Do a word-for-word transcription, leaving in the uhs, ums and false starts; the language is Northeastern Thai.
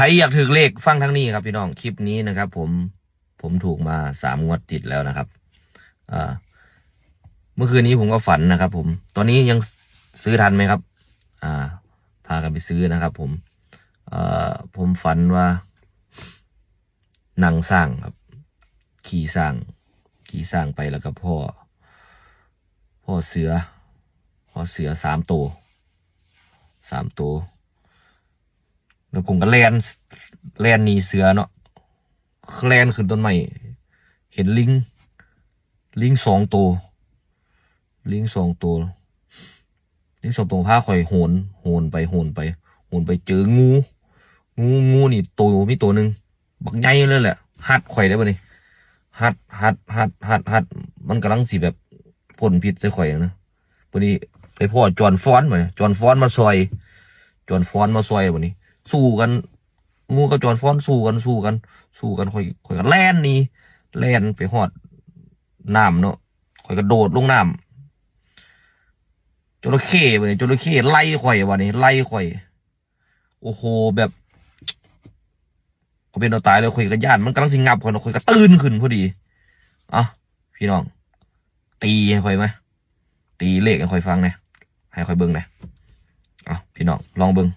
ใครอยากถือเลขฟังทางนี้ครับพี่น้อง คลิปนี้นะครับ ผม ผมถูกมาสามงวดติดแล้วนะครับ อ่า เมื่อคืนนี้ผมก็ฝันนะครับ ผม ตอนนี้ยังซื้อทันไหมครับ อ่า พากันไปซื้อนะครับ ผม เอ่อ ผมฝันว่า นั่งช้างครับ ขี่ช้าง ขี่ช้างไปแล้วก็พ่อ พ่อเสือ พ่อเสือสามตัว สามตัว แล้วผมก็แล่น แล่นหนีเสือเนาะ แล่นขึ้นต้นไม้ เห็นลิง ลิงสองตัว ลิงสองตัว ลิงสองตัวพาข่อยโหน โหนไป โหนไป โหนไปเจองู งู งูนี่ตัว มีตัวหนึ่ง บักใหญ่เลยแหละ ฮัดข่อยได้ปะนี่ ฮัด ฮัด ฮัด ฮัด ฮัด มันกำลังสิแบบพ่นพิษใส่ข่อยนะ พอดีไปพ้อจอนฟอนมาเนี่ย จอนฟอนมาซอย จอนฟอนมาซอยวันนี้ สู้กัน งูกับจอนฟอนสู้กัน สู้กัน สู้กัน ข่อย ข่อยก็แล่นหนี แล่นไปฮอดน้ำเนาะ ข่อยกระโดดลงน้ำ จระเข้วันนี้ จระเข้ไล่ข่อยวันนี้ ไล่ข่อย โอ้โห แบบ เอาเป็นเอาตายเลย ข่อยก็ย่าน มันกำลังสิงับข่อยเนาะ ข่อยก็ตื่นขึ้นพอดี เอ้า พี่น้อง ตีให้ข่อยไหม ตีเลขให้ข่อยฟังแหน่ ให้ข่อยเบิ่งแหน่ เอ้า พี่น้อง ลองเบิ่ง